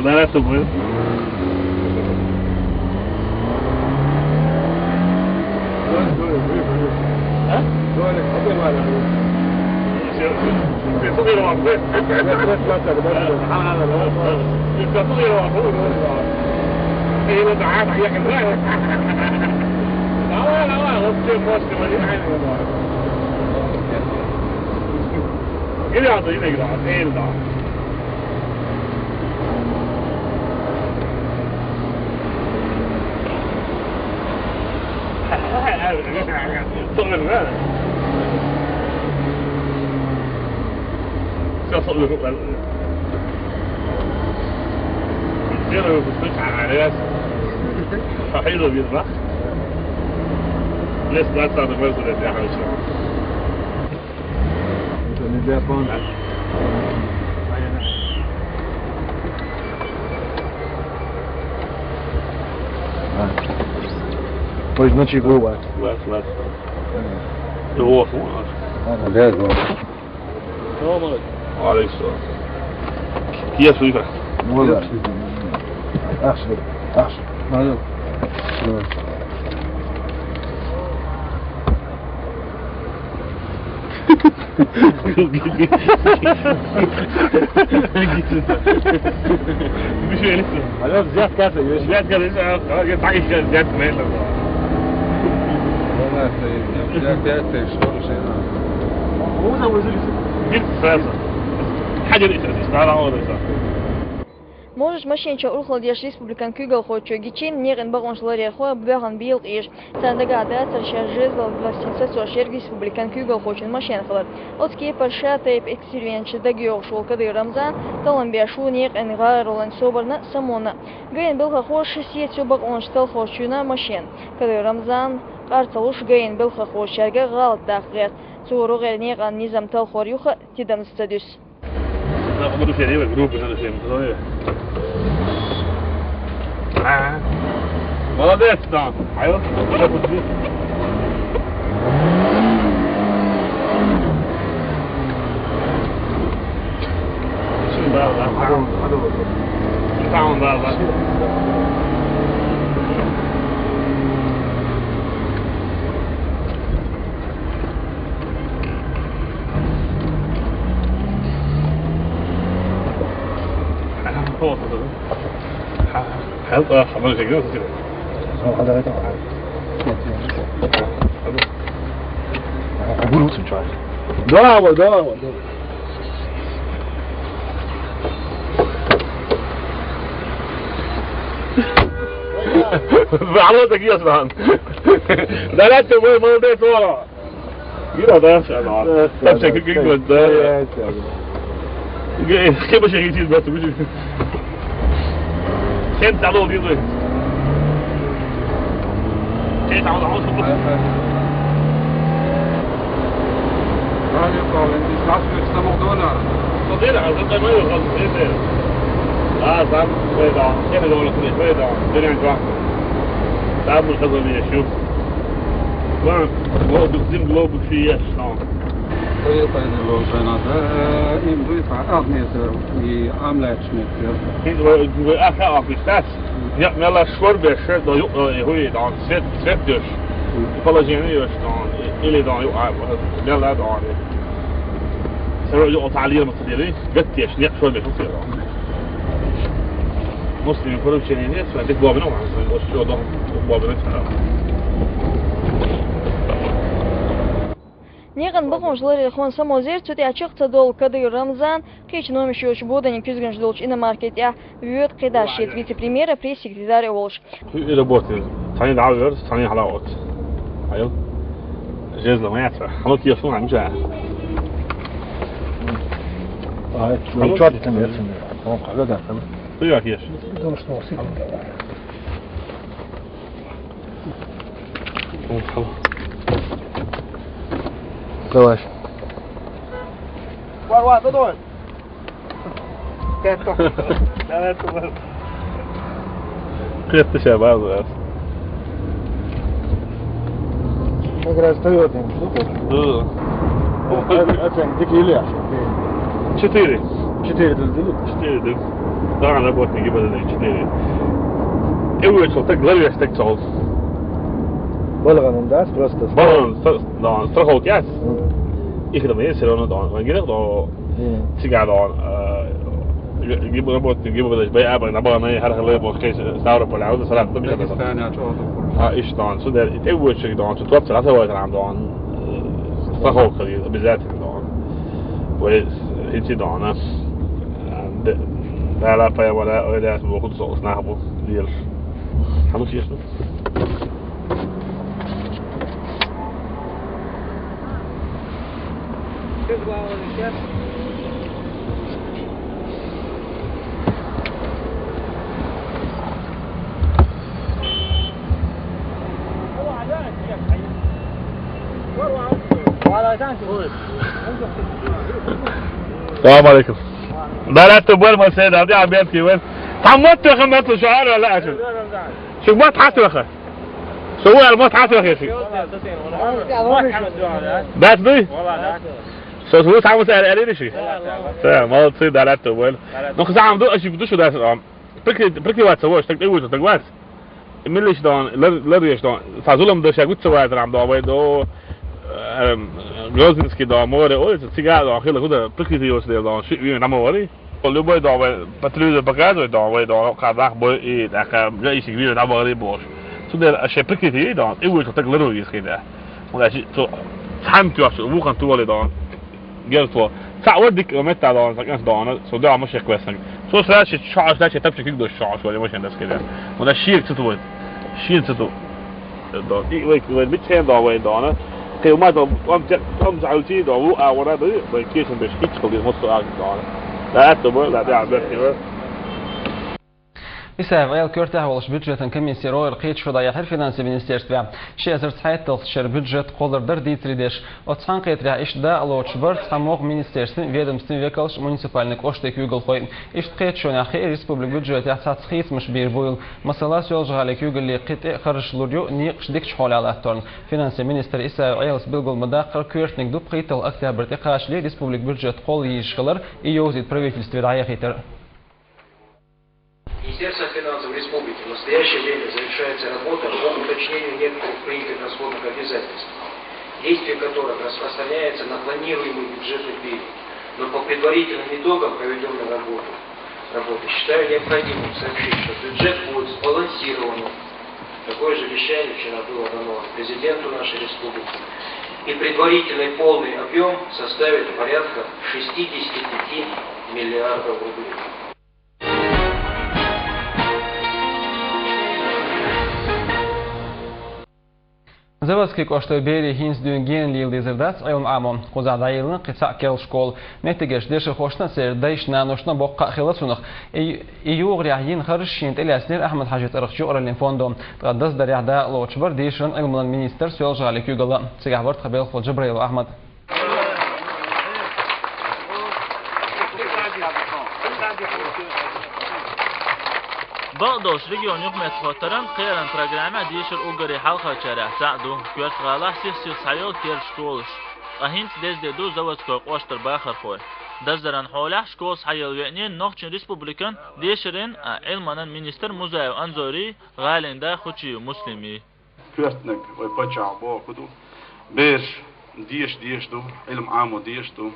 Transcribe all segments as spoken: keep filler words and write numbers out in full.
Barato, pues. ¿Ah? Less lights on the Mercedes, yeah, I'm sure. Pois não chegou lá. Less, less. Não ouço, não. Ah, não. Dez horas. Não, mano. Olha isso. Que é isso, cara? Não é. Acha, acha. Valeu. مش هي لسه. خلاص، زياد كاسة يا باشا. زياد كاسة، آه، آه، زياد كاسة، زياد كاسة. والله يا سيد، زياد كاسة، شغل شيء. هو ده وزير. جبت ساسة. حاجة لسه، تعال، هو ده. Можешь машинчо урхалдеш республикан куьйгалхочо гичим, некъан бакъонча ларерхо бахана бийлкъ еш. Царна дагадацар шер жезлал властин сацо шер республикан куьйгалхочун машен хилар. Оцу кепара ша тайпа эксперименташ дагайогӀуш волу Кадыр Рамзан, талам беш ву некъан гӀаролан собарна, самонна. Гайна белхахоша ши сецо бакъонча талхорчуьнан машен. Кадыр Рамзан къар ца луш гайна белхахочаьрга гӀалат даккха гӀерта. Цо рогӀера некъан низам талхор юха тидамца ца дуьсу. Молодец, да. Да, да. Там, да, да. Браво, браво, браво. Браво, такие, Аслан. Да, да, ты мой молодец, Вова. Yine daha aşağı. Tabii sen kırk yıl da. Kim başa geçiyor, ben tabii. Sen sağ ol, diyor. Sen sağ ol, sağ ol. Radyo Pavel, biz nasıl bir samurdona? Model, hazır da mı yok, hazır değil. Aa, sen böyle daha. Sen de doğru söylüyorsun, böyle daha. Dönem şu an. Sen bu kazanı yaşıyorsun. Bak, bu bizim globu şey yaşıyor. Toyota Logana da, e, Impreza, ah, neyse, и Амлет шмет. Ах, ах, ах, ах. Ja, mela škorbe še da ju, e, hui da, svet, svet još. Положение još da, ili da ju, a, mela da. Sero ju Italija, ma se deli, vet još, ne, škorbe, što se da. Muslim poručenje ne, sve, tek globino, sve, još što da, globino, sve. Некъан бакъонча ларерхо самозер, цу тӀехь чекх ца долу Кадыр Рамзан, кхечу номаш йоцчу боданийн куьзганаш долчу иномаркин тӀехь воьду кхидӀа шен вице-премьера пресс-секретарь а волуш. Хи и работает. Цхьаьна дӀа а верца, цхьаьна хьала а оцу. Хьайла. Жезла ма яц. Хьала кеш ма хьаьжа. Ай, чорт, там яц. Он хьала да. Ты как ешь? Потому что он сытый. Давай. Вар, вар, задой. Готов. Давай, давай. Кыдатты сейчас базу раз. Как раз Toyota, что хочешь? Да. О, это, это дикий Илья. Четыре. Четыре тут дают? Четыре дают. Да, работники были четыре. И вышел, так главе, так цел. Балаган, да, просто. Балаган, стра-, да, страховка есть. Мгм. Их там есть, всё равно, да. Вангелер, да. Мгм. Цыган, да. Э, ги-, ги-, работник, ги-, бай, а, бай, на, бай, на, хар, хар, бай, бай, Ставрополь, а, вот, Саратов, там, Дагестане, а чё тут? А, и что, сюда, и ты вышел, да, тут вот, сразу, вот, там, да. Э, страховка, обязательно, да. Вы, эти, да, у нас, э, да, да, да, поем, да, ой, да, мы, вот, соус, на, вот, ешь. А ну, съешь, ну. السلام عليكم. بلدت بول مسيد، هذه عم يحكي وين؟ تعمدت يا أخي، ما تطلع شعار ولا أكل. شو ما تحط يا أخي؟ شو هو ما تحط يا أخي؟ بس دي؟ شو هو تعمل سأل قليل شيء؟ سلام، ما تصير دلدت بول. نخزع عم دو أشي بدو شو ده، آه. Прикры-, прикрываться, вот, так и вот, так вот. Милиш дон, лер-, лереш дон. Са зулам да ша гуца вайт рам да вай до, эм, Грозненский да, море, ой, са цига да, хила худа, прикрытый его сидел да, ши, ви на море. Любой да вай, по телевизору показывает да вай да, казах бой и такая, я ищи, ви на море бош. Сюда, а ше прикрытый да, и вот так леру есть, когда. Он даже, то, сам тюаш, вухан туале да. Герт во. Цхьаъ вара дика меттахь доана, цхьа кӀант доана, со дуьхьа ма шех кхоьссинарг. Со сразу ши шоаш даьча тапча куьг дойш шоаш вара, машен дас кхидӀа. Вана шега ца ту вайн. Шена ца ту. До. И вай, вай, мича хен до вай доана. Кхин ма до, ам те-, ам за алти до, ву а вара до, вай кешен беш хич хал ди, ма со а доана. Да, это было, да, да, да, да. Исаев Ӏела коьртехь волуш бюджетан комиссера гӀойра кхеташо дӀаяьхьира финансийн министерстве. Ши эзар цхьайтталгӀачу шеран бюджет кхоллар дара дийцаре деш. Оцу цхьаьнакхетарехь иштта дакъалоцуш бара цхьа могӀа министерствин, ведомствин векалш, муниципальни кӀоштийн куьйгалхой. Иштта кхеташонехь хиира республикан бюджетехь цхьацца хийцамаш бийр буйла. Масала, Соьлжа-ГӀалин куьйгалле кхин тӀе харжаш лур ю, некъаш дикачу хьолехь латтарна. Финансийн министр Исаев Ӏелас билгал ма даккхара, коьртаниг ду пхийтталгӀа октябрь тӀекхачале республикан бюджет кхолла йийзаш хилар, и йовзийта правительстве дӀаяхийтар. Министерством финансов республики в настоящее время завершается работа по уточнению некоторых принятых расходных обязательств, действие которых распространяется на планируемый бюджетный период. Но по предварительным итогам проведённой работы, работы считаю необходимым сообщить, что бюджет будет сбалансированным. Такое же обещание вчера было дано президенту нашей республики. И предварительный полный объём составит порядка шестидесяти пяти миллиардов рублей. Заводский кӀоштара берийн хӀинца дуьйна гена лела дезар дац Ӏилма Ӏамо. Кхузахь дӀайиллина кхин цхьаъ керла школа. Меттигерчу дешархошна а, церан дайшна-наношна а боккха а хилла цунах. И, и югӀарехь йина харжаш шена тӀелаьцнера Ахьмад-Хьаьжин цӀарах юкъараллин фондо. Ткъа даздарехь дакъалоцуш бара дешаран, Ӏилманан министр, Соьлжа-ГӀалин куьйгалла. Цигахь вара тхан белхало Джабраилов Ахьмад. Бакъдолуш регионан юкъаметтахӀоттаран кхеран программехь дешаран уггаре хьалхарчарех цхьаъ ду. Коьрта гӀалахь сих-сиха схьайолу керла школаш. Ткъа хӀинца деза де ду Заводской кӀоштара бахархой. Даздаран хьолехь школа схьаелла веанера Нохчийн Республикан дешаран а, Ӏилманан министр Музаев Анзорий, гӀалин да Хучиев Муслимий. Коьртаниг вай паччахьо бохург ду. Бераш деша дезаш ду, Ӏилма Ӏамо дезаш ду.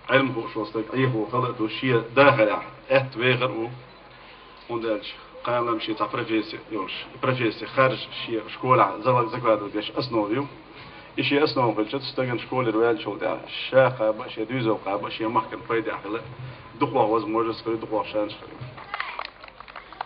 Ӏилма хууш волу стаг Ӏехо хала а ду, шен дахарехь аьтта вехар а ву. ХӀунда аьлча кхана-м шен цхьа профессия йолуш, и профессия харжа шен школехь зала-, закладывать деш основа ю. И шен основа хилча, стагана школера ваьллачул тӀаьхьа ша кхаба а, шен дуьйзал кхаба а, шен махкана пайдехь хила а, дукхох возможность хир ю, дукхох шанс хир ю.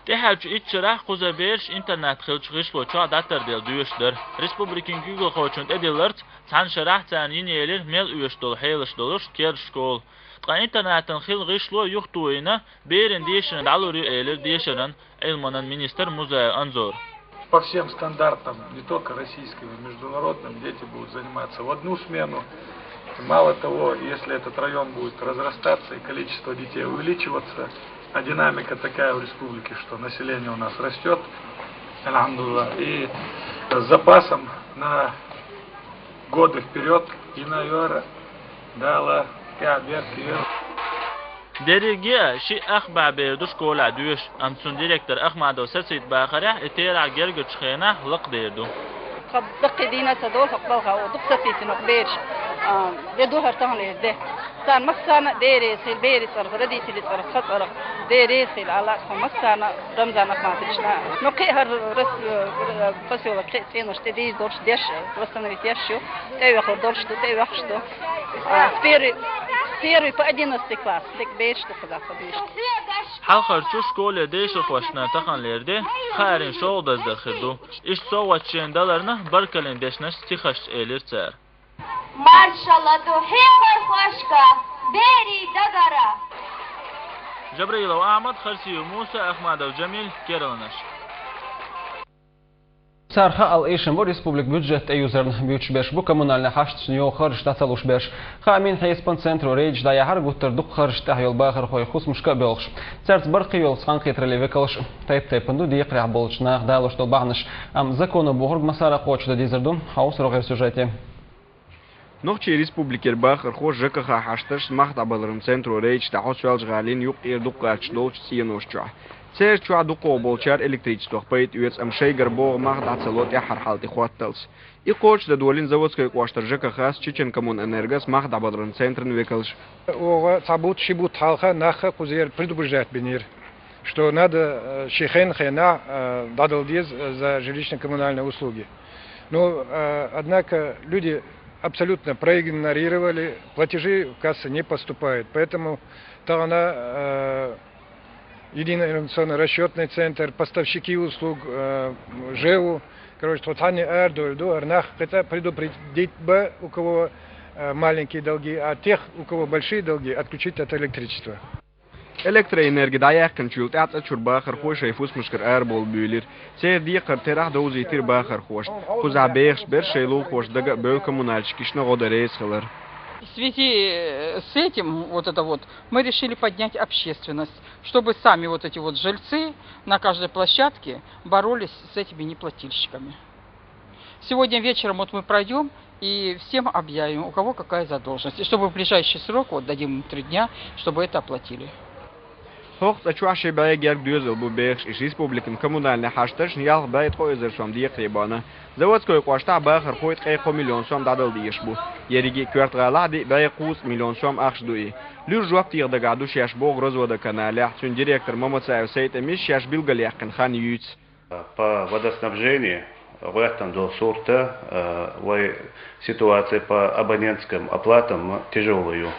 ТӀаьхьарчу итт шарахь кхузара бераш интернат хиллачу гӀишло чохь дӀатарделла доьшуш дара. Республикин куьйгалхочун тӀедилларца цхьана шарахь царна йина елира мел оьшуш долу хьелаш долуш керла школа. Ткъа интернатан хилла гӀишло юхатоьйна, берийн дешаран дӀалур ю, элира дешаран, Ӏилманан министр Музаев Анзора. По всем стандартам, не только российским, и международным, дети будут заниматься в одну смену. И мало того, если этот район будет разрастаться и количество детей увеличиваться, а динамика такая в республике, что население у нас растет, альхамдулилла, и с запасом на годы вперед, и на юар дала каберкир. Дерриге а ши ах бӀаь бер ду школехь доьшуш, амма цун директор Ахмадов Сацит бахарехь, и терахь гергачу хенахь лакха дер ду. Тхан даккхий дийна а ца долу хӀокху балха, дукха сацийсина хӀокху бераш, а, де ду хӀара таханлера де. Царна массарна а Дела реза хила, берийн цӀарах, родителийн цӀарах, тхан цӀарах Дела реза хила, Алла тхо массарна а, Рамзан Ахматовична. Ну, кхин а хӀара рас-, э, посёлок кхин а цӀенош тӀе дийр долуш деш, восстановить еш ю, тӀеоьхур долуш ду, тӀеоьхуш ду. А, с первый, с первый по одиннадцатый класс, дика бераш ду кхузахь хан дуьйш. Хьалхарчу школе дешархошна таханлера де хаарин шолгӀа даздар хир ду. Иштта совгӀат шена даларна баркаллин дешнаш стихашца элира цара. Маршалла ду хьехархошка, берийн дагара! Жабраилов Ахьмад, Харсиев Муса, Ахмадов Жамил, Керланаш. Цара хаал эшам бу республикан бюджет тӀеюзарна. Буьйцуш берш бу коммунальни хьашташна йогӀу харжаш дӀа ца луш берш. Хаамийн хьесапан центро рейдаш дӀаяхьар гуттар дукха харжаш тӀехь йолу бахархой хӀусамашка а боьлхуш. Цаьрца баркхе йолу цхьаьнакхетараллин векалш тайп-тайпана ду декхарехь болчу наха далош долу бахьанаш. Амма законо бохург массара а кхочушдан дезар ду хьовса рогӀера сюжете. Нохчийн Республикера бахархо ЖКХ хьашташна мах дӀабаларан центро рейдаш дӀахьо Соьлжа гӀалин юккъера дукха гӀатташ долчу цӀенош чохь. Церан чохь дукхох болчара электричествах пайда оьцу, амма шайгара богӀу мах дӀа ца ло тӀаьххьара хьал тӀе хӀотталц. И кхочушдан долийна Заводской кӀоштара ЖКХ-с, Чеченкоммунэнергос мах дӀабаларан центран векалш. Оха цхьа бутт, ши бутт хьалха нах кхузера предупреждать бинера, что надо, э, шен хенан хенахь, э, дӀадала деза за жилищно-коммунальные услуги. Ну, э, однако люди абсолютно проигнорировали, платежи в кассы не поступают. Поэтому тахана, э, Единый информационно-расчётный центр, поставщики услуг, э, ЖЭУ, короче, тхо цхьаьна арадовлур ду, хӀара нах кхин цкъа предупредить бан, у кого, э, маленькие долги, а тех, у кого большие долги, отключить от электричества. Электроэнерги дӀаяьккхинчул тӀаьхьа цӀа чуьра бахархой шайн фусамашкара арабовла буьйлира. Церан декхаран терахь довзийтира бахархошна. Кхузахь бехаш берш шайн лулахошна дага а бевлла, коммунальщикашна гӀо дан реза хилар. В связи, э, с этим, вот это вот, мы решили поднять общественность, чтобы сами вот эти вот жильцы на каждой площадке боролись с этими неплательщиками. Сегодня вечером вот мы пройдём и всем объявим, у кого какая задолженность, и чтобы в ближайший срок, вот дадим им три дня, чтобы это оплатили. ХӀокху цӀа чохь ши бӀе гергга доьзал бу бехаш, и республикан коммунальни хьашташна ялх бӀе ткъо эзар сом декхаре бахна. Заводской кӀоштахь бахархой ткъе кхо миллион сом дӀадала дезаш бу. Ерриге а коьрта гӀалахь диъ бӀе кхузткъа миллион сом ахча ду и. Луьра жоп деха дагахь ду шаьш боху разводоканалехь. Цуьнан директор Мамацаев СайтӀамис шаьш билгалъяьккхина хан юьйцу. По водоснабжению гӀоьттина долу сурт, э, вай ситуация по абонентским оплатам тяжёлая ю.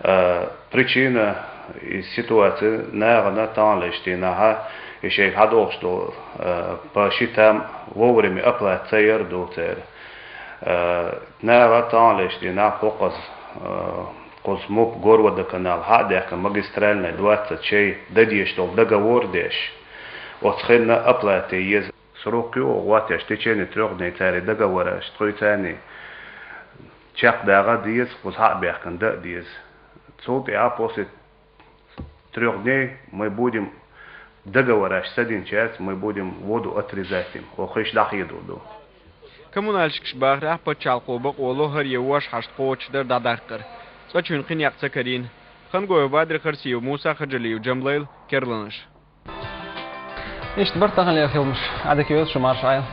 Э, причина и ситуация нахана таханлерчу дийнахь и шайга хьадохуш долу, э, по счетам вовремя оплата ца яр ду церан. Э, наха таханлерчу дийнахь хӀокхуза, э, кхуза МУП горводоканал хьа а даьккхина, магистральная двадцать шайн дан дезаш долу договор деш, оцу хенна оплата еза. Срок ю оха гӀоттеш, в течение трёх дней цара договораш, тхоьца царна чекхдаккха а деза, кхуза хьа а баьхкина дан а деза. Цул тӀаьхьа после трёх дней мы будем договораш ца динчаьрца, мы будем воду отрезать им, оха хиш дӀахьедур ду. Коммунальщикаш бахарехь, пачхьалкхо бакъо ло хӀара е вож хьашт кхочушдар дӀадаккхар. Цкъачунна кхин некъ ца карийна. Хангоев Бадрих, Харсиев Муса, Хаджалиев Джамлайл, Керланаш. Иштта бара таханлера хиламаш. Ӏадика йойла шу, марша Ӏойла.